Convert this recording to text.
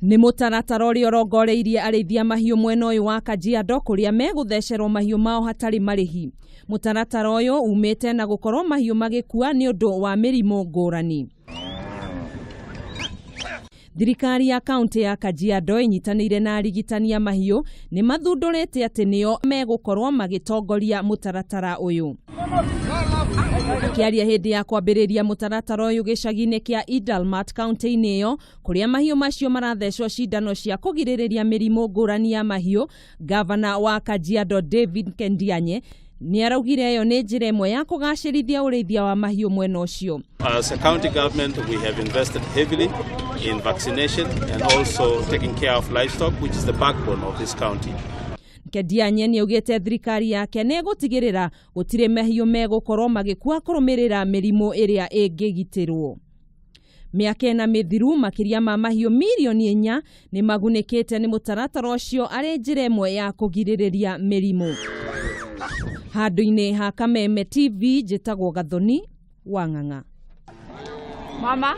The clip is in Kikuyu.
Nĩ mũtaratara ũrĩa ũrongoreirie arĩithia mahiũ mwena ũyũ wa Kajiado kũrĩa megũthecerwo mahiũ mao hatarĩ marĩhi. Mũtaratara ũyũ umĩte na gũkorwo mahiũ magĩkua nĩ ũndũ wa mĩrimũ ngũrani. Thirikari ya kaunti ya Kajiado ĩnyitanĩire na arigitani a mahiũ nĩ mathundũrĩte atĩ nĩo megũkorwo magĩtongoria mũtaratara ũyũ. Akĩaria hĩndĩ ya kwambĩrĩria mũtaratara ũyũ gĩcagi-inĩ kĩa Idalmat kaunti-inĩ ĩyo kũrĩa mahiũ macio marathecwo cindano cia kũgirĩrĩria mĩrimũ ngũrani ya mahiũ, gavana wa Kajiado David Kendianye nĩ araugire ĩyo nĩ njĩra ĩmwe ya kũgacĩrithia ũrĩithia wa mahiũ mwena ũcio. As a county government, we have invested heavily in vaccination and also taking care of livestock, which is the backbone of this county. Kedianye nĩ augĩte thirikari yake nĩ ĩgũtigĩrĩra gũtirĩ mahiũ megũkorwo magĩkua kũrũmĩrĩra mĩrimũ ĩrĩa ĩngĩgitĩrwo. Mĩaka ĩna mĩthiru makĩria ma mahiũ mirioni 4 nĩ magunĩkĩte nĩ mũtaratara ũcio arĩ njĩra ĩmwe ya kũgirĩrĩria mĩrimũ. Handũ-inĩ ha Kameme TV njĩtagwo Gathoni wa Ng'ang'a. Mama.